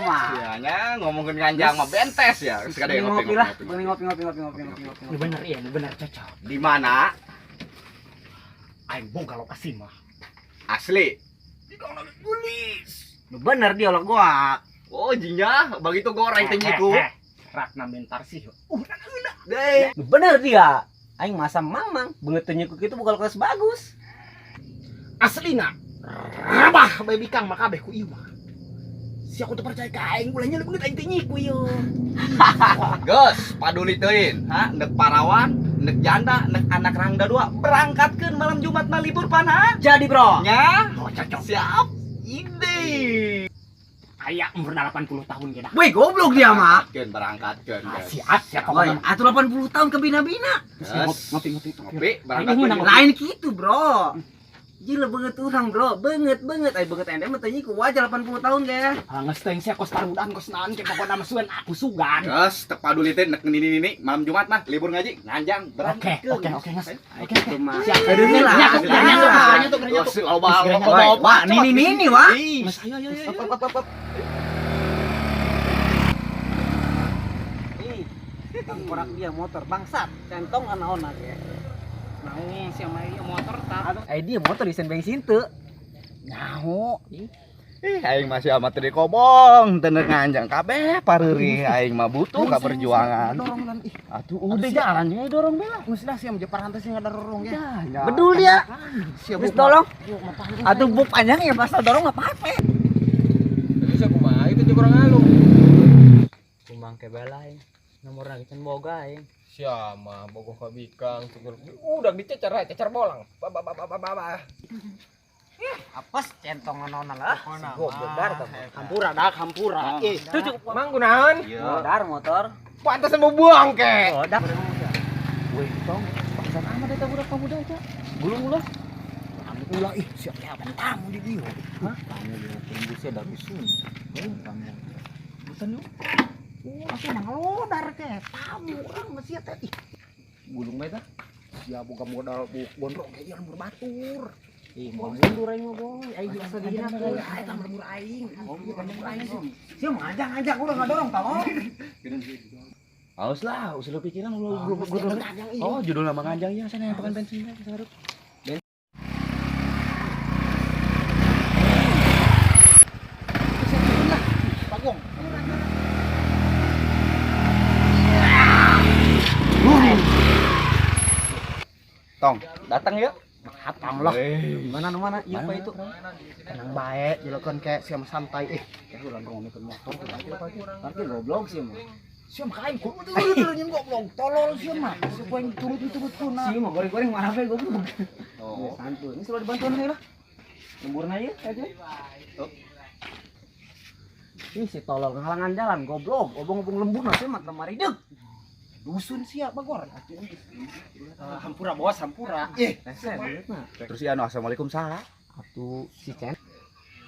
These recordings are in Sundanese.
mah. Ya nya ngomongin nganjang mah bentes ya. Sekadar Mending ngopi lah, mending ngopi ngopi ngopi ngopi ngopi ngopi. Nu bener iya, nu bener cocok. Di mana? Aing boga lokasi mah. Asli. Nu bener dia lo gua. Oh, jingnya begitu goreng teh nyiku. Ratna Mintarsih. Deh. Nu bener dia. Aing masa mamang beungeut teu nyiku kitu boga lokasi bagus. Aslina. Rabah bae bikang mah kabeh ku ieu mah. Si aku tuh percaya ka aing ulah nyelip beungeut aing teh nyiku ieu. Geus, paduli teuing, ha? Nek parawan, nek janda, nek anak rangda dua, berangkatkeun malam Jumat mah libur pan ha? Jadi, Bro. Nya, Oh cocok. siap. Ide. Aya umur 80 tahun ge dah. Woi, goblok dia mah. Berangkatkeun, berangkatkeun. Geus. Siap, siap Woi, pokoknya. atuh 80 tahun ke bina-bina. Geus. Ngopi ngopi Ngopi, Aing berangkatkeun. menang. Lain gitu, Bro. Gila beungeut urang, Bro. Beungeut beungeut ai beungeut ende mah teu nyiku wajar 80 tahun ge. Ah, geus teuing sia kos parudan kos naon ke pokona mah suan aku sugan. Geus, teu paduli teh nek nini-nini malam Jumat mah libur ngaji, nganjang, Oke, berangkatkeun. oke, oke, geus. Oke, Itu oke. mah. Siap. Aduh, lah. Nya, nya, nya, tuh, nya, tuh, Geus, loba Geus, loba Woi, wah, nini nini wah. Ih, Mas, ayo, ayo, ayo. Up, up, up, up. Ih, tengkorak dia motor bangsat, centong anaon ge. Naon sia mah ieu motor tak. Eh dia motor isen bensin teu. Nyaho. Ih, aing masih amat teu dikobong, teu nganjang kabeh pareurih aing mah butuh ka perjuangan. Dorong lan ih. Atuh udah jalan nya dorong bela. Geus lah sia mah parantos sia ngadorong ge. Bedul dia. Sia Geus tolong. Atuh buk panjang ya pasal dorong apa apa. Jadi saya kumaha itu kurang alung. Kumbang ke balai nomor lagi can boga aing. Siapa bogoh ka bikang tukur. Udah dicecer cecer bolang. Ba ba ba ba ba ba. Apes centong anaon lah. Si goblok dar tah. Hampura dak, hampura. Eh, Tuh cukup Mang gunaon? Iya. dar motor. Pantes mau buang ke. Oh, dak. Weh, tong, bangsat amat eta budak pemuda aja. Gulung ulah. Ulah ih, sia teh apa tamu di dieu. Hah? Kamu di tembusnya dari sun. Kamu. Bukan yuk. Oh, sia mah ngalodar ke. Tamu urang mah sia teh ih. Gulung bae tah. Sia boga modal buk gondrong ge ieu lembur batur. Ih, mau mundur aing mah boy. Aing juga sedih Ah, eta lembur aing. Ieu lembur aing. Sia mah ngajak-ngajak udah ngadorong tolong. Awas lah, usah lu pikiran lu Ah, gua- Oh, judul nama nganjang ya, saya nempekan bensin sarup. Bagong. Tong, datang yuk. Hatang lah. Mana nu mana? Ieu apa itu? Tenang bae, jelokeun ke sia mah santai eh. Kayak ulah ngomongkeun motor tuh parkir. Parkir goblok sih mah. Sia mah kain kudu dulu nyen goblok. Tolol sia mah. Sia poin turut-turut kuna. Sih mah goreng-goreng marah bae goblok. Oh. Santuy. Ini selalu dibantuan saya lah. Lemburna ieu aja. Ih si tolol ngahalangan jalan goblok. Obong-obong lembur sih mah kamari deuk. Dusun sia bagor. Hampura bos, hampura. Eh, Rese duitna. Terus ya anu assalamualaikum saha? Atuh si Cen.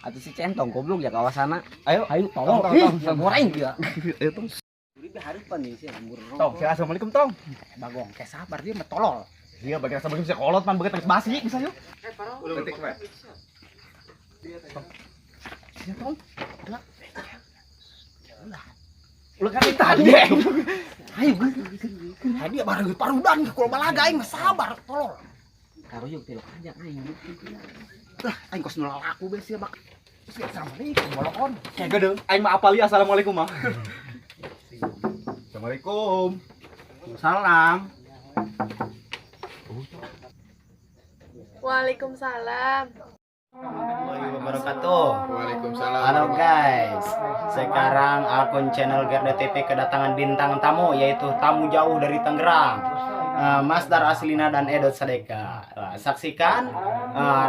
Atuh si Centong goblok ya kawasana. Ayo. Ayo tolong. Tong, Ih, tong, tong. goreng dia. Ayo tong. Uripe hareupan nih sih lembur. Tong, saya assalamualaikum tong. Bagong, kayak sabar dia mah tolol. Iya, bagi assalamualaikum saya kolot pan begitu basi bisa yuk. Detik we. Sia tong. Ulah kan tadi. Ayo Tadi bareng parudan ke kalau balaga aing mah sabar tolol. Karuyuk tilok aja aing. Lah, aing kos nolak aku be sia bak. Terus kayak assalamualaikum bolokon. Kayak gede, aing mah apali assalamualaikum mah. Assalamualaikum. Salam. Waalaikumsalam. Warahmatullahi wabarakatuh. Waalaikumsalam. Halo guys, sekarang akun channel Garda TV kedatangan bintang tamu, yaitu tamu jauh dari Tangerang, Mas Dar Aslina dan Edot Sadeka. Saksikan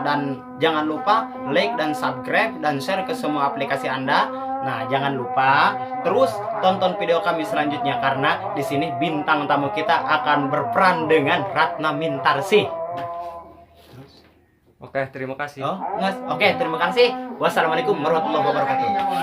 dan jangan lupa like dan subscribe dan share ke semua aplikasi Anda. Nah, jangan lupa terus tonton video kami selanjutnya karena di sini bintang tamu kita akan berperan dengan Ratna Mintarsih. Oke, terima kasih. Oh, Mas. Oke, terima kasih. Wassalamualaikum warahmatullahi wabarakatuh.